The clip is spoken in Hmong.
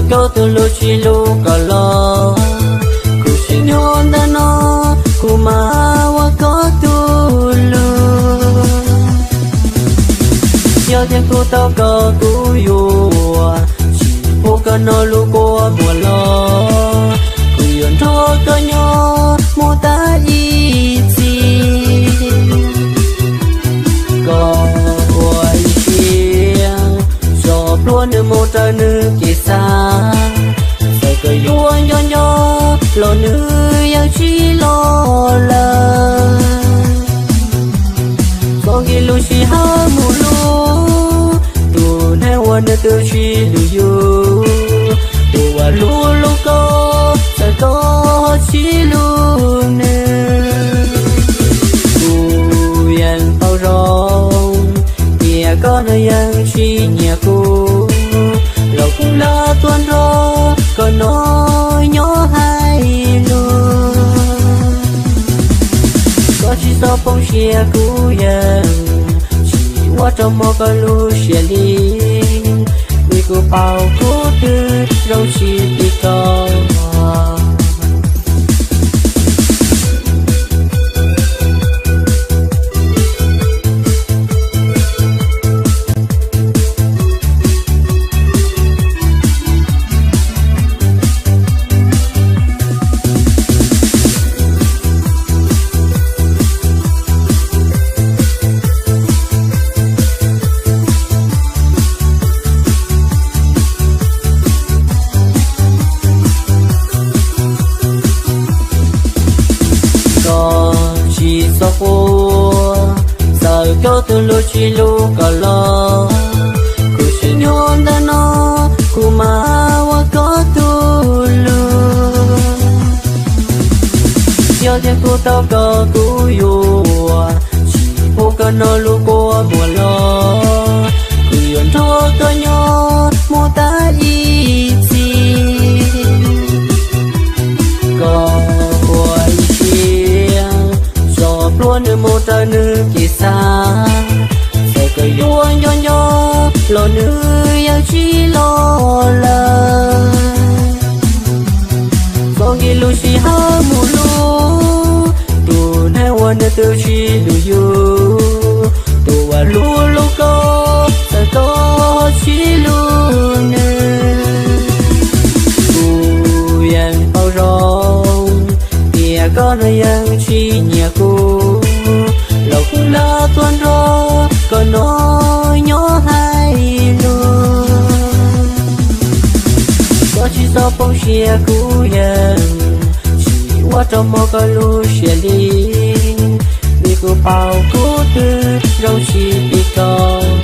Koj tus lus tsis lus kom los, kuv sim nyob ntawm no, kuv mam ua koj tus lus. Yog tias kuv tau koj kuv yuav, tsis pub koj noj lub kua muag los, kuv yuav nrog koj nyob mus tas ib txhis. Koj ua ib siab, tso plhuav nws mus raws nws kev xav, txawm koj yuav nco nco los nws yeej tsis los lawm. Txhob nkim lub sij hawm mus hlub tus neeg uas nws twb tsis hlub yus, tus uas hlub hlub koj txawm koj tsis hlub nws. Kuv yeej paub zoo tias koj no yeej tsis nyiam kuv, los kuv lam tuaj nrog koj no nyob hais lus. Koj tsis txhob poob siab, kuv yeej tsis ua rau mob koj lub siab li, vim kuv paub kuv twb zoo tsis pib koj. Koj tsis txhob quaj, txawm koj tus lus tsis lus kom los, kuv sim nyob ntawm no, kuv mam ua koj tus lus. Yog tias kuv tau koj kuv yuav, tsis pub koj noj lub kua muag los, kuv yuav nrog koj nyob mus tas ib txhis. Koj ua ib siab, tso plhuav nws mus raws nws kev xav, txawm koj yuav nco nco los nws yeej tsis los lawm. Txhob nkim lub sij hawm mus hlub tus neeg uas nws twb tsis hlub yus, tus uas hlub hlub koj txawm koj tsis hlub nws. Kuv yeej paub zoo tias koj no yeej tsis nyiam kuv, los kuv lam tuaj nrog koj no nyob hais lus. Koj tsis txhob poob siab, kuv yeej tsis ua rau mob koj lub siab li, vim kuv paub kuv twb zoo tsis pib koj.